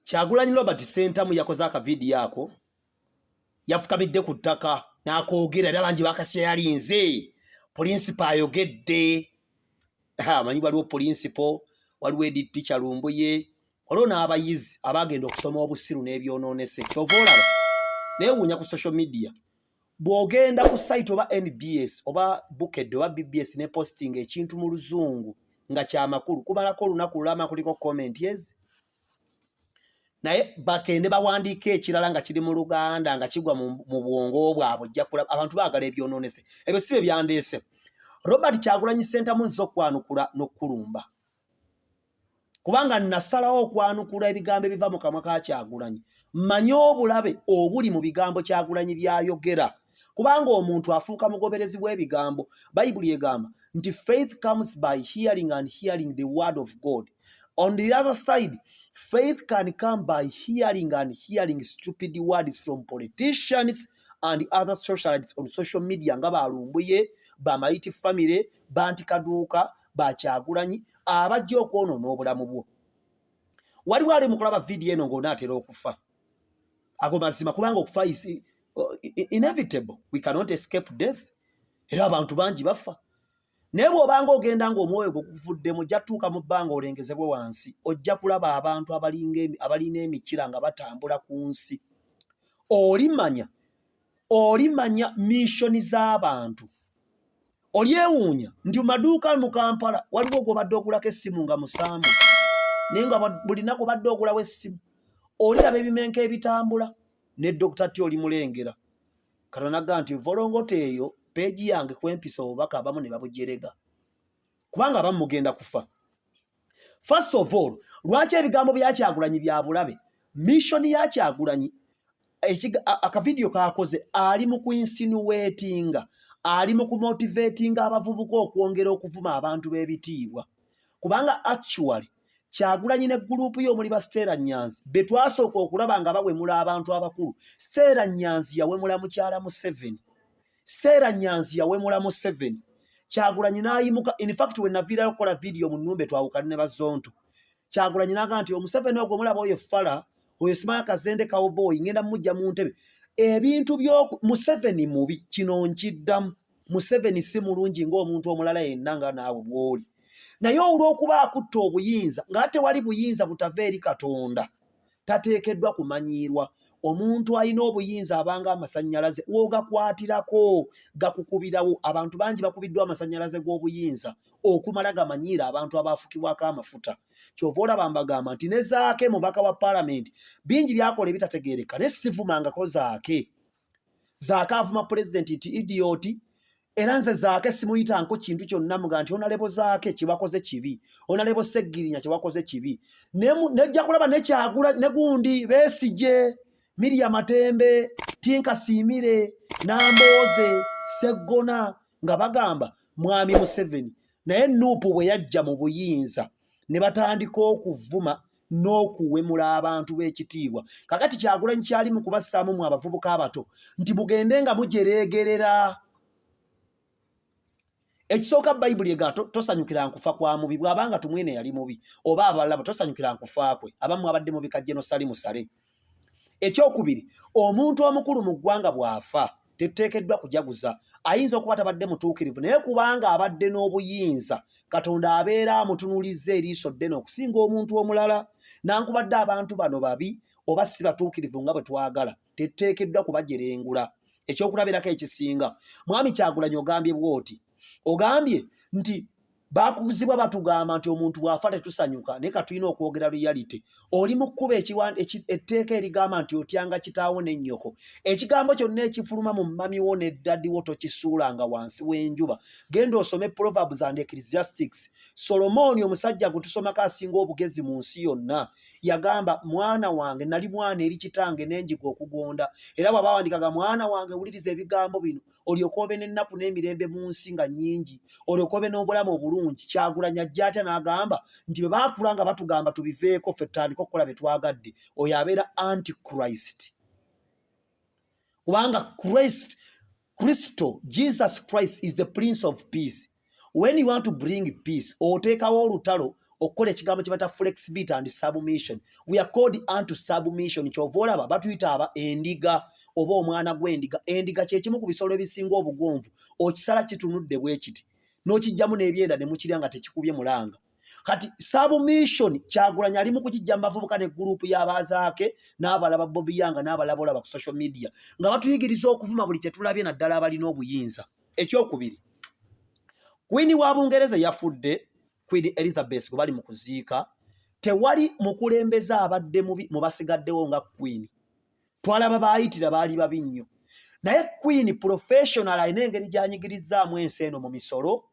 Kyagulanyi Robert Ssentamu yakoze akavidiyo ako, yafukamidde ku ttaka n'akoogera, era bangi bakasyalinze. Pulinsipo ayogedde. Amanyi waliwo pulinsipo, waliwo edi tica Lumbuye, waliwo n'abayizi abagenda okusoma obusiru n'ebyonoonese. Kyova olaba neewuunya ku social media, bw'ogenda ku site oba NBS oba Bukedde oba BBS ne posting ekintu mu Luzungu nga kyamakulu, kumalako olunaku lulama kuliko comment ezi, naye bagende bawandiika ekirala nga kiri mu Luganda nga kigwa mu bwongo bwabwe. Ojja kulaba abantu baagala ebyonoonese. Ebyo si bye byandeese. Robert Kyagulanyi Ssentamu, nze okwanukula n'okukulumba kubanga nasalawo okwanukula ebigambo ebiva mu kamwa ka Kyagulanyi. Mmanyi obulabe obuli mu bigambo Kyagulanyi by'ayogera, kubanga omuntu afuuka mugoberezi w'ebigambo. Bayibuli egamba nti faith comes by hearing and hearing the word of God. On the other side, faith can come by hearing and hearing stupid words from politicians and other socialites on social media, nga balumbuye, bamayiti family, banti kaduuka, bakyagulanyi, abajja okwonoona obulamu bwo. Waliwo ali mu kulaba vidiyo eno ng'onaatera okufa. Ago mazima, kubanga okufa is inevitable, we cannot escape death, era abantu bangi bafa. Naye bw'obanga ogenda ng'omwoyo gwo guvuddemu, ojja tuuka mu bbanga olengezebwe wansi, ojja kulaba abantu abalina emikira nga batambula ku nsi. Olimanya mission z'abantu. Olyewuunya nti mu maduuka mu Kampala waliwo gw'obadde ogulako essimu nga musanvu, naye nga buli nnaku obadde ogulawo essimu. Oliraba ebimenka ebitambula ne Dr. T olimulengera. Katonda agamba nti volongoto eyo peegi yange kwempisa obubaka, abamu ne babujerega kubanga abamu mugenda kufa. First of all, lwaki ebigambo bya Kyagulanyi bya bulabe? Mission ya Kyagulanyi, akavidiyo kakoze, ali mu kuinsinuatinga, ali mu kumotivatinga abavubuka okwongera okuvuma abantu b'ebitiibwa, kubanga actually Kyagulanyi ne gurupu ye omuli ba Stella Nyanzi be twasooka okulaba nga bawemula abantu abakulu. Stella Nyanzi yawemula mukyala Museveni. Stella Nyanzi yawemula Museveni, Kyagulanyi n'ayimuka. In fact, we naviirayo okukola vidiyo mu nnumbe twawukane ne bazonto, Kyagulanyi n'agamba nti Omuseveni ogwo mulaba, oyo fala, oyo simanya kazende cowboy, ngenda mujja mu ntebe. Ebintu byoku Museveni mubi, kino nkiddamu. Museveni si mulungi ng'omuntu omulala yenna nga naawe bw'oli, naye olw'okuba akutta obuyinza, nga tewali buyinza butava eri Katonda, tateekeddwa kumanyiirwa. Omuntu alina obuyinza abanga amasannyalaze, w'ogakwatirako gakukubirawo. Abantu bangi bakubiddwa amasannyalaze g'obuyinza okumala gamanyiira abantu abaafukibwako amafuta. Kyova olaba mbagamba nti ne Zaake mubaka wa paalamenti, bingi byakola ebitategeereka, naye sivumangako Zaake. Zaake avuma pulezidenti nti idiot, era nze Zaake simuyitanko kintu kyonna. Muga nti honourable Zaake kyewakoze kibi, honourable Seggirinya kyewakoze kibi. Nejja kulaba nekyagula ne gundi Besigye, Miria Matembe, Tinkasiimire, Nambooze, Seggona nga bagamba mwami Museveni. Naye NUP bwe yajja mu buyinza ne batandika okuvuma n'okuwemula abantu b'ekitiibwa. Kakati Kyagulanyi kyali mu kubassaamu mu abavubuka abato nti mugende nga mujereegerera. Ekisooka, Bayibuli ega tosanyukira nkufa kwa mubi. Bw'abanga Tumwine yali mubi oba abalala, tosanyukira nkufa kwe. Abamu abadde mubi kajjeno sali musale. Ekyokubiri, omuntu omukulu mu ggwanga bw'afa tetuteekeddwa kujaguza. Ayinza okuba tabadde mutuukirivu, naye kubanga abadde n'obuyinza, Katonda abeera amutunuulizza eriiso ddene okusinga omuntu omulala. Nankubadde abantu bano babi oba si batuukirivu nga bwe twagala, tetuteekeddwa kubajerengula. Ekyokulabirako ekisinga, mwami Kyagulanyi, ogambye bw'oti, ogambye nti bakuzibwa batugamba nti omuntu bw'afa tetusanyuka, naye katulina okwogera reality. Oli mu kkuba etteeka erigamba nti otyanga kitaawo ne nnyoko. Ekigambo kyonna ekifuluma mu mummy wo ne daddy wo tokisuulanga wansi w'enjuba. Genda osome Proverbs and Ecclesiastics. Solomooni, omusajja gwe tusomako asinga obugezi mu nsi yonna, yagamba, "Mwana wange, nali mwana eri kitange nenjiga okugonda." Era bw'aba awandikaga, "Mwana wange, wuliriza ebigambo bino, olyoke obe n'ennaku n'emirembe mu nsi nga nnyingi, olyoke obe n'obulamu obulungi." Kyagulanyi ajja atya n'agamba nti bwe baakula nga batugamba tubiveeko, ffe tutandike okukola bye twagadde? Oyo abeera antichrist, kubanga Christ, Kristo, Jesus Christ is the Prince of Peace. When you want to bring peace, oteekawo olutalo. okukola ekigambo kye bata flexibility and submission. We are called unto submission. Kyova olaba batuyita aba endiga oba omwana gw'endiga. Endiga kye kimu ku bisolo ebisinga obugonvu. Okisala kitunudde bwe kiti, n'okijjamu n'ebyenda ne mukirya nga tekikubye mulanga. Kati submission Kyagulanyi ali mu kukijja mu bavubuka ne gurupu y'abazaake n'abalaba Bobi Yanga n'abalaba olaba ku social media nga batuyigiriza okuvuma buli kye tulabye, naddala abalina obuyinza. Ekyokubiri, Queen wa Bungereza yafudde, Queen Elizabeth gwe bali mu kuziika. Tewali mukulembeze abadde mubi mu basigaddewo nga Queen. Twalaba baayitira baali babi nnyo, naye Queen professional alina engeri gy'anyigirizaamu ensi eno mu misolo.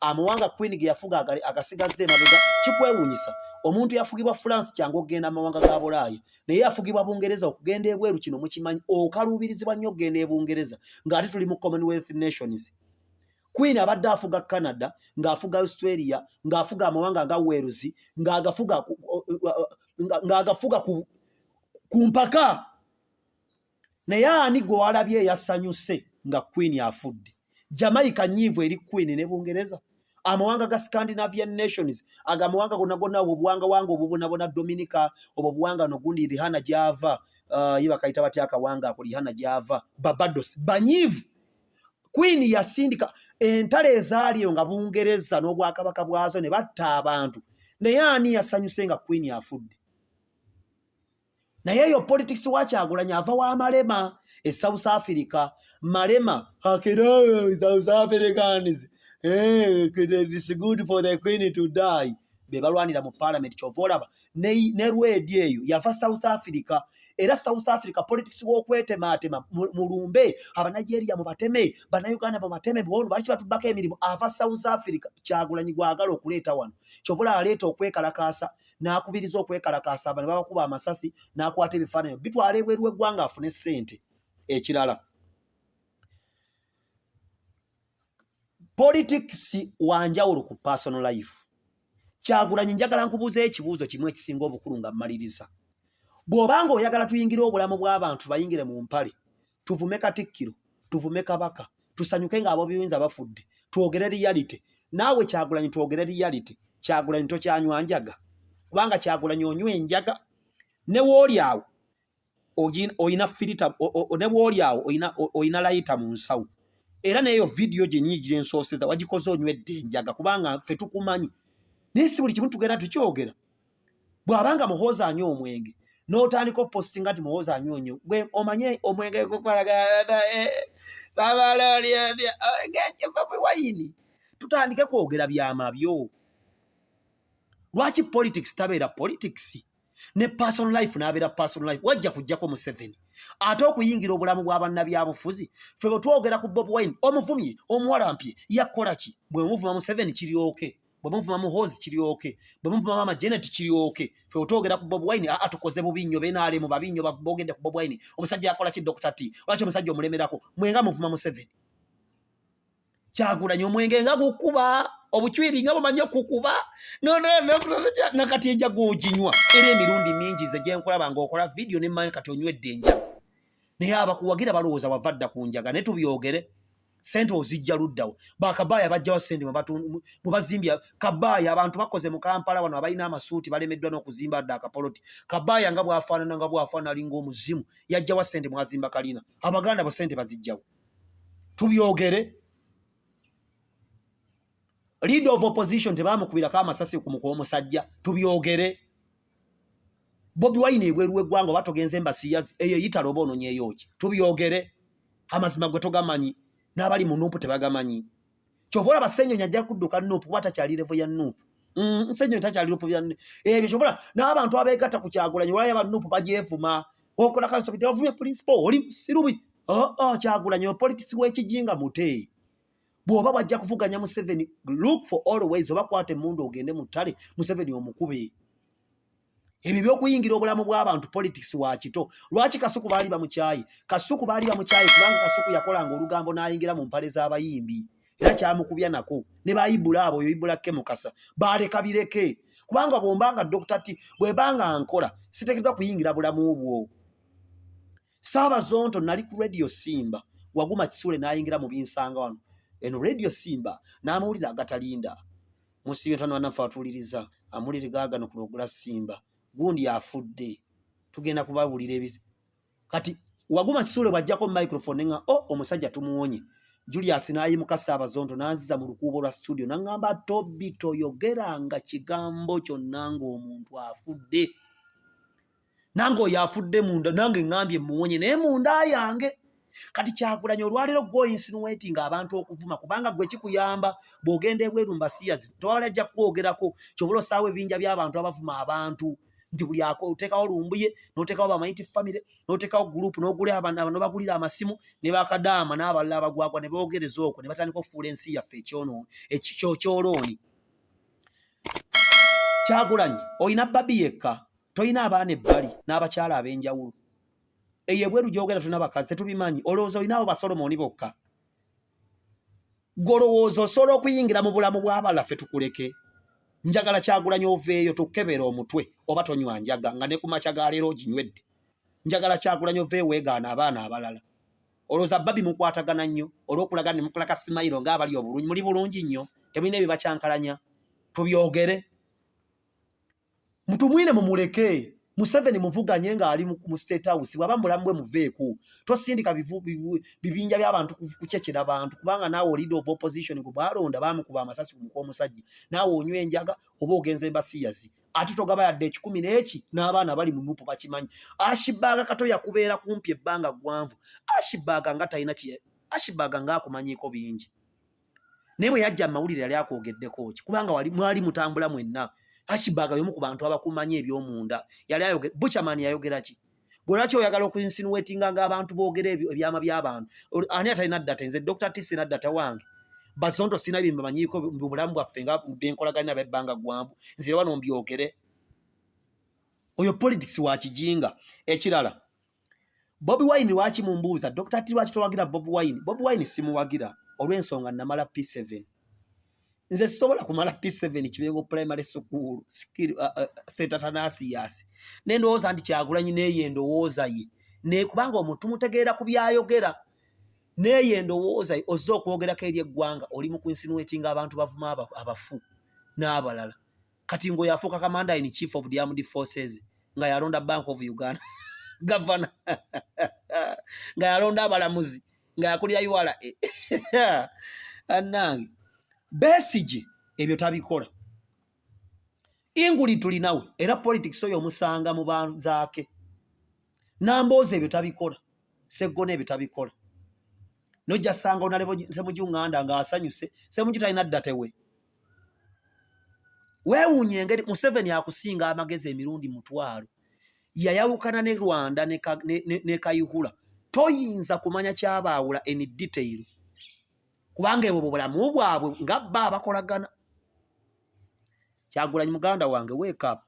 Amawanga Queen ge yafuga agasigazza emabega. Kikwewuunyisa, omuntu yafugibwa France kyangu okugenda amawanga ga Bulaaya, naye yafugibwa Bungereza okugenda ebweru. Kino mukimanyi, okaluubirizibwa nnyo okugenda e Bungereza ng'ate tuli mu Commonwealth Nations. Queen abadde afuga Canada, ng'afuga Australia, ng'afuga amawanga nga Wales, ng'agafuga ku mpaka. Naye ani gwe walabye eyasanyuse nga Queen afudde? Jamaica nyiivu eri Queen ne Bungereza. Amawanga ga Scandinavian nations, ago amawanga gonna gonna, obwo obuwanga wanga obubonabona, Dominica, obwo obuwanga nogundi Rihanna gyava, ye bakayita batya akawanga ako Rihanna gyava, Barbados, banyiivu. Queen yasindika entalo ezaaliyo nga Bungereza n'obwakabaka bwazo ne batta abantu, naye ani yasanyuse nga Queen afudde? Naye eyo politics wa Kyagulanyi ava wa Malema e South Africa. Malema akera South Africans, hey, it's good for the Queen to die. Be balwanira mu parliament. Kyova olaba ne lwedi eyo yava South Africa. Era South Africa politics w'okwetematema, mulumbe Abanigeria, mubateme Bannayuganda, mubateme bono baliki batubbako emirimu, ava South Africa. Kyagulanyi gwagala okuleeta wano, kyova olaba aleeta okwekalakaasa n'akubiriza okwekalakaasa, aba ne babakuba amasasi, n'akwata ebifaananyi bitwala ebweru w'eggwanga afune ssente. Ekirala, politics wanjawulo ku personal life. Kyagulanyi, njagala nkubuuza ekibuuzo kimu ekisinga obukulu nga mmaliriza. Bw'obanga oyagala tuyingire obulamu bw'abantu, bayingire mu mpale, tuvume Katikkiro, tuvume Kabaka, tusanyuke ng'abobuyinza bafudde, twogere reality. Naawe Kyagulanyi, twogere reality. Kyagulanyi, tokyanywa njaga, kubanga Kyagulanyi onywa enjaga ne wooli awo oyina filter, ne wooli awo oyina lighter mu nsawo. Era neeyo vidiyo gyennyini gyensooseza wagikoze onywedde enjaga, kubanga ffe tukumanyi, naye si buli kimu tugenda tukyogera. Bw'abanga Muhoozi anywa omwenge n'otandika opostinga nti Muhoozi anywa onyo, gwe omanye omwenge wayini, tutandike kwogera byama byo. Lwaki politics tabeera politics ne personal life n'abeera personal life? Wajja kujjako Museveni ate okuyingira obulamu bwa bannabyabufuzi. Ffe bwe twogera ku Bobi Wine, omuvumye, omuwalampye, yakola ki? Bwe muvuma Museveni kiryoke, bwe muvuma Muhoozi kiryoke, bwe muvuma Mama Janet kiryoke. Ffe bwe twogera ku Bobi Wine, aa, tukoze bubi nnyo, benaalemu babi nnyo boogedde ku Bobi Wine. Omusajja yakola ki? Dr. T, lwaki omusajja omulemerako? Mwenga muvuma Museveni. Kyagulanyi, omwenge nga gukuba obucwiri nga bumanyi okukuba nakati enjaga oginywa. Era emirundi mingi ze gyenkulaba ng'okola vidiyo nemmanyi kati onywedde enjaga, naye abakuwagira balowooza wava dda ku njaga. Naye tubyogere, sente ozijja luddawo? Bakabaaya bajjawa sente mubazimbya kabaaya? Abantu bakoze mu Kampala wano abalina amasuuti balemeddwa n'okuzimba dda akapoloti. Kabaaya nga bwafaanana, nga bwafaanana, alinga omuzimu, yajjawa sente mwazimba kalina? Abaganda bo sente bazijjawo? Tubyogere, leader of opposition tebamukubirako amasasi ku muka omusajja. Tubyogere, Bobi Wine ebweru w'eggwanga oba togenze embasiyazi eyo eyitala oba ononyeeyo ki? Tubyogere amazima, gwe togamanyi, n'abali mu NUP tebagamanyi. Kyova olaba Ssenyonyi ajja kudduka NUP kuba takyali level ya NUP. Ssenyonyi takyali level ya ebyo. Kyova olaba n'abantu abeegatta ku Kyagulanyi, olaba aba NUP bagyevuma, okola kansobidde, ovumye principal, oli sirubi. Oh, Kyagulanyi, politics w'ekijinga mute. Bw'oba wajja kuvuganya Museveni, look for all ways, oba kwata emmundu ogende mu ttale, Museveni omukube. Ebyo by'okuyingira obulamu bw'abantu, politics wa kito. Lwaki Kasuku baali bamukyayi? Kasuku baali bamukyayi kubanga Kasuku yakolanga olugambo n'ayingira mu mpale z'abayimbi, era kyamukubya nako ne bayibula abo. Oyo Ibula ke Mukasa baleka bireke, kubanga bw'ombanga Dr. T, bwebanga nkola, siteekeddwa kuyingira bulamu bwo. Saabazonto, nali ku Radio Simba, waguma Kisule n'ayingira mu binsanga wano eno Radio Simba n'amawulire agatalinda. Musiibye tano, bannaffe atuwuliriza Amulire gaagano ku lwogula Simba gundi afudde, tugenda kubabuulira ebizi. Kati Waguma Kisuule bw'ajjako microphone nga o oh, omusajja tumuwonye. Julius n'ayimuka Ssaabazonto n'anziza mu lukuubo lwa studio n'aŋŋamba, Tobi toyogeranga kigambo kyonna ng'omuntu afudde. Nange oyo afudde munda nange ŋŋambye muwonye naye munda yange. Kati Kyagulanyi olwaleero gwe oinsinuating abantu okuvuma kubanga gwe kikuyamba bw'ogenda ebweru mbasiyazi tewali ajja kukwogerako, kyova olosaawo ebibinja by'abantu abavuma abantu nti buli oteekawo Lumbuye n'oteekawo Bamaiti famire n'oteekawo gurupu n'ogula abantu n'obagulira amasimu ne bakadaama n'abalala abagwagwa ne boogereza okwo ne batandika okufuula ensi yaffe ekyokyolooni. Kyagulanyi olina babi yekka, tolina abaana ebbali n'abakyala ab'enjawulo. Eyo ebweru gyogera tulina bakazi tetubimanyi. Olowooza olina abo basolomoni bokka? Golowooza osobola okuyingira mu bulamu bw'abalala ffe tukuleke? Njagala Kyagulanyi oveeyo tukebera omutwe oba tonywa njaga nga ne ku makya ga leero oginywedde. Njagala Kyagulanyi oveeyo weegaana abaana abalala. Olowooza babi mukwatagana nnyo olw'okulaga ne mukola kasimayiro ng'abali obulungi, muli bulungi nnyo, temulina ebibakyankalanya, tubyogere. Mutumwine mumuleke Museveni muvuganye ng'ali mu State House, bw'aba mulamu bwe muveeko. Tosindika bibinja by'abantu kucecera bantu kubanga naawe leader of opposition gwe bwalonda baamukuba amasasi ku muk'omusajja, naawe onywa enjaga oba ogenza embasiyazi ate togaba yadde ekikumi n'eki n'abaana bali mu nupu bakimanyi. Ashibaaga Kato yakubeera kumpi ebbanga ggwanvu. Ashibaaga nga talina kye, Ashibaaga ng'akumanyiiko bingi. Naye bwe yajja mu mawulire yali akwogeddeko ki? Kubanga wali mwali mutambula mwenna. Ashibaaga y'omu ku bantu abakumanyi eby'omunda. Yali ayogera, Buchaman yayogera ki? Gwe lwaki oyagala okuinsinuatinga ng'abantu boogera ebyama by'abantu? Ani atalina data? Nze Dr. T sina data wange. Bazonto sina bye mbamanyiiko mu bulamu bwaffe nga benkolagana nabo ebbanga ggwanvu. Nzire wano mbyogere. Oyo politics wa kijinga. Ekirala, Bobi Wine lwaki mumbuuza Dr. T lwaki towagira Bobi Wine? Bobi Wine simuwagira olw'ensonga namala P7. Nze sisobola kumala P7 Kibengo Primary School St. Athanasius. Ne ndowooza nti Kyagulanyi n'eyo endowooza ye. Ne kubanga omuntu tumutegeera ku by'ayogera. N'eyo endowooza ye ozze okwogerako eri eggwanga oli mu kuinsinuatinga abantu bavuma abafu n'abalala. Kati ng'oyo afuuka commander in chief of the armed forces nga yalonda Bank of Uganda governor nga yalonda abalamuzi nga yakulira URA. Annange Besigye ebyo tabikola. Inguli tulinawe era politics oyo omusanga mu banzaake. Namboozi ebyo tabikola. Seggona ebyo tabikola. Nojja sanga onalebo Ssemuju Nganda ng'asanyuse. Ssemuju talina ddatewe. Weewuunye engeri Museveni akusinga amagezi emirundi 500. Yayawukana ne Rwanda ne Kayihura. Toyinza kumanya kyabaawula in detail. Kubanga ebwo bulamu bwabwe nga bba abakolagana. Kyagulanyi muganda wange, wake up.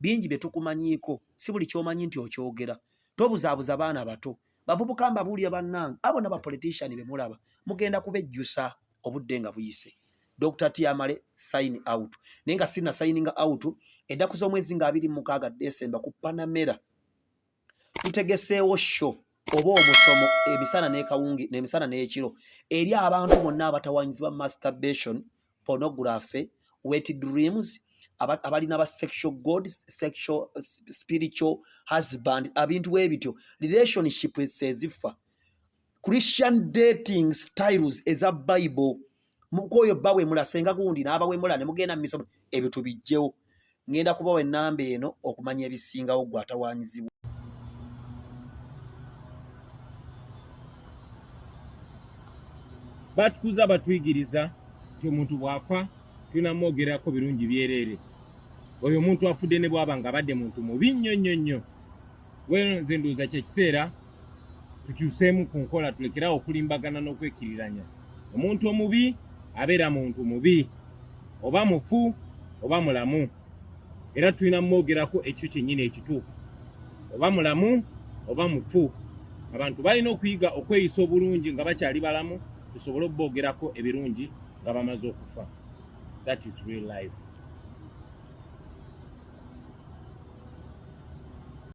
Bingi bye tukumanyiiko, si buli ky'omanyi nti okyogera. Tobuzaabuza baana bato. Bavubuka mbabuulira bannange, abo n'aba politician be mulaba mugenda kubejjusa obudde nga buyise. Dr. T Amale sign out. Naye nga sina signing out, ennaku z'omwezi nga 26 Desemba ku Panamera tutegeseewo show oba omusomo emisana n'ekawungi n'emisana n'ekiro eri abantu bonna abatawanyizibwa masturbation, pornography, wet dreams, abalina ba sexual gods, sexual spiritual husband, abintu bwe bityo, relationship ezifa, Christian dating styles eza Bible, mukwoyo bba wemula senga gundi n'abawemula ne mugenda mu misomo, ebyo tubijjewo. Ngenda kubawa ennamba eno okumanya ebisingawo gwe atawanyizibwa. Batukuza batuyigiriza nti omuntu bw'afa tulina mwogerako birungi byereere. Oyo omuntu afudde ne bw'aba nga abadde muntu mubi nnyo nnyo nnyo. Weno nze ndowooza kye kiseera tukyuseemu ku nkola, tulekerawo okulimbagana n'okwekiriranya. Omuntu omubi abeera muntu mubi, oba mufu oba mulamu, era tulina mwogerako ekyo kyennyini ekituufu, oba mulamu oba mufu. Abantu balina okuyiga okweyisa obulungi nga bakyali balamu, tusobole okuboogerako ebirungi nga bamaze okufa. That is real life.